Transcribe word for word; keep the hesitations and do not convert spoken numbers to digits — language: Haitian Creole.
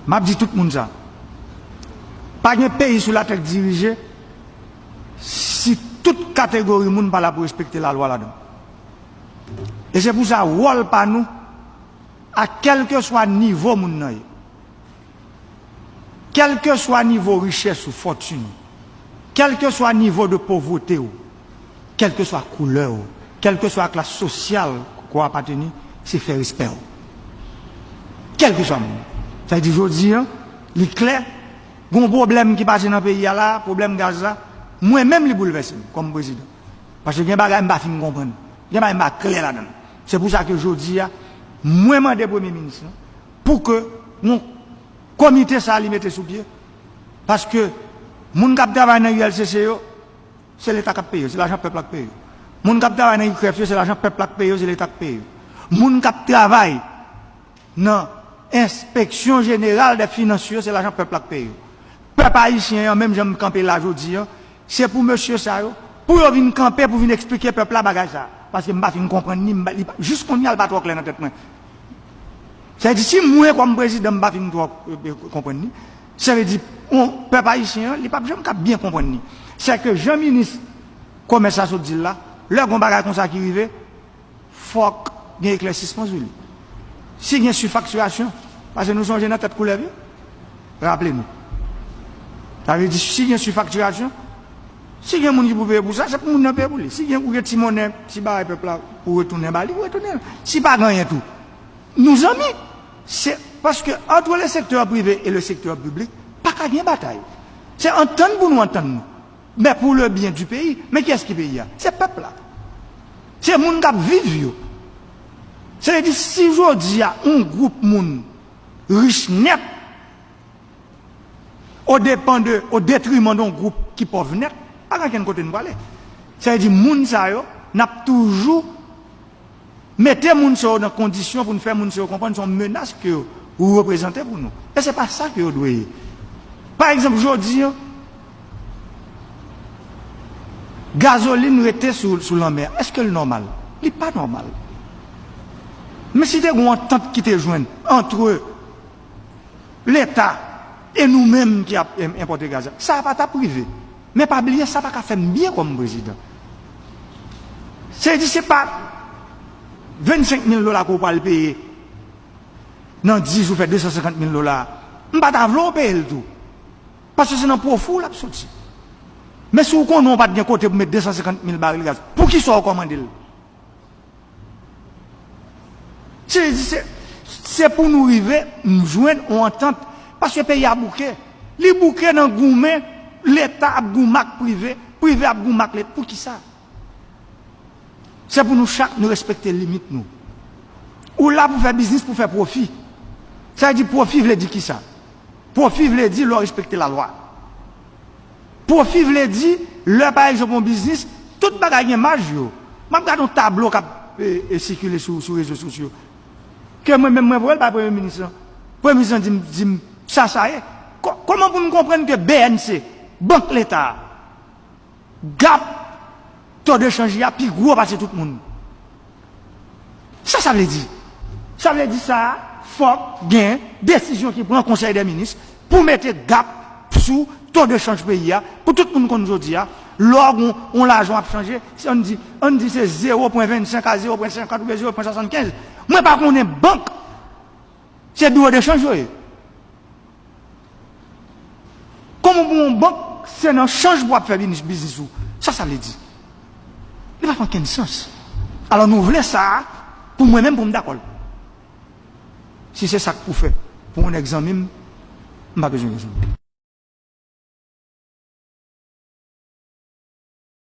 M ap di tout moun sa. Pa gen peyi sou latè k dirije si tout kategori moun pa la pou respekte lalwa ladan. E se pou sa, wòl pa nou, a kèlkeswa nivo moun nan ye, kèlkeswa nivo richès ou, fòtin ou, kèlkeswa nivo de povreté ou, kèlkeswa koulè ou, kèlkeswa klas sosyal ke w apateni, se fè respè w. Kèlkeswa moun. Sa vle di, jodi a, li klè, gen yon pwoblèm ki pase nan peyi a la, pwoblèm gaz la, mwen menm li boulvèse m kòm prezidan. Paske gen bagay m pa fin konprann. Gen bagay m pa klè ladan l. Se pou sa ke jodi a, mwen mande premye minis lan pou ke yon komite sa a li mete sou pye. Paske moun k ap travay nan U L C C yo, se Leta k ap peye yo, se lajan pèp la k peye yo. Moun k ap travay nan I K R E F yo, se lajan pèp la k peye yo, se Leta k peye yo. Moun k ap travay nan Enspeksyon Jeneral dè Finans yo, se lajan pèp la k peye yo. Pèp ayisyen an, menm jan m kanpe la jodi a, se pou mesye sa yo, pou yo vin kanpe, pou vin eksplike pèp la bagay sa a. Paske m pa fin konprann ni, m pa, li pa, jis kounye a, li pa twò klè nan tèt mwen. Sa vle di, si mwen, kòm prezidan, m pa fin twò, e, e, konprann ni, sa vle di, on, pèp ayisyen an, li p ap janm ka byen konprann ni. Sèke jan minis komès la sot di l la, lè gon bagay konsa ki rive, fòk gen eklèsisman sou li. Si gen sifaktirasyon, paske nou sonje nan tèt koulèv yo, raple nou. Sa vle di, si gen sifaktirasyon, si gen moun ki pou peye pou sa, se pou moun nan peye pou li. Si gen, ou gen ti monnen, ti bagay pèp la, pou retounen ba li, ou retounen. Si pa gen anyen tou, nou zanmi. Se paske entre le secteur privé et le secteur public, pa ka gen batay. Se antann pou nou antann nou. Men pour le bien du pays, men kiyès ki peyi a? Se pèp la. Se moun k ap viv yo. Se vle di, si jodi a, yon gwoup moun rich nèt, o depan de, o detriman de yon gwoup ki pòv nèt, pa gen ankenn kote n prale. Sa vle di, moun sa yo, n ap toujou mete moun sa yo nan kondisyon pou n fè moun sa yo konprann se yon menas ke yo reprezante pou nou. E se pa sa ke yo dwe ye. Pa egzanp, jodi a, gazolin rete sou, sou lanmè a. Èske l nòmal? Li pa nòmal. Men si te gen yon antant ki te jwenn antre Leta e nou menm ki ap, em, enpòte gaz la, sa a pa t ap rive. Men pa bliye, sa pa ka fè m byen kòm prezidan. Se di, se pa vennsenk mil dola ke w pral peye nan dis jou, fè de san senkant mil dola. M pa ta vle w peye l tou. Paske se nan pwofi w l ap soti. Men si w konnen w pa t gen kote pou met de san senkant mil baril gaz, poukisa w kòmande l? Se, se, se pou nou rive jwenn yon antant. Paske peyi a bouke. Li bouke nan goumen, Leta ap goumen ak prive, prive ap goumen ak Leta. Poukisa? Se pou nou chak nou respekte limit nou. Ou la pou fè biznis, pou fè pwofi. Sa vle di pwofi vle di kisa? Pwofi vle di lè w respekte lalwa. Pwofi vle di lè, pa egzanp, yon biznis, tout bagay gen maj yo. M ap gade yon tablo k ap, e, e, sikile sou, sou rezo sosyo. Ke mwen menm mwen voye l bay premye minis lan. Premye minis lan di m, di m sa sa ye. Kò-, kòman pou n konprann ke B N C, Bank Leta a, gap to de chanj li a pi gwo pase tout moun? Sa sa vle di? Sa vle di sa, fòk gen desizyon ki pran Konsèy dè Minis pou mete gap sou to de chanj peyi a, pou tout moun konn jodi a, lè w gen yon lajan w ap chanje, si ann di, ann di se zewo pwen vennsenk a zewo pwen senkant oubyen zewo pwen swasannkenz. Mwen pa konnen bank, se biwo de chanj yo ye. Kòman pou yon bank, se nan chanj pou w ap fè biznis, biznis ou? Sa sa vle di? Li pa fè okenn sans. Alò nou vle sa a, pou mwen menm, pou m dakò l. Si se sa k pou fè pou yon nèg zanmi m, m pa bezwen rezon.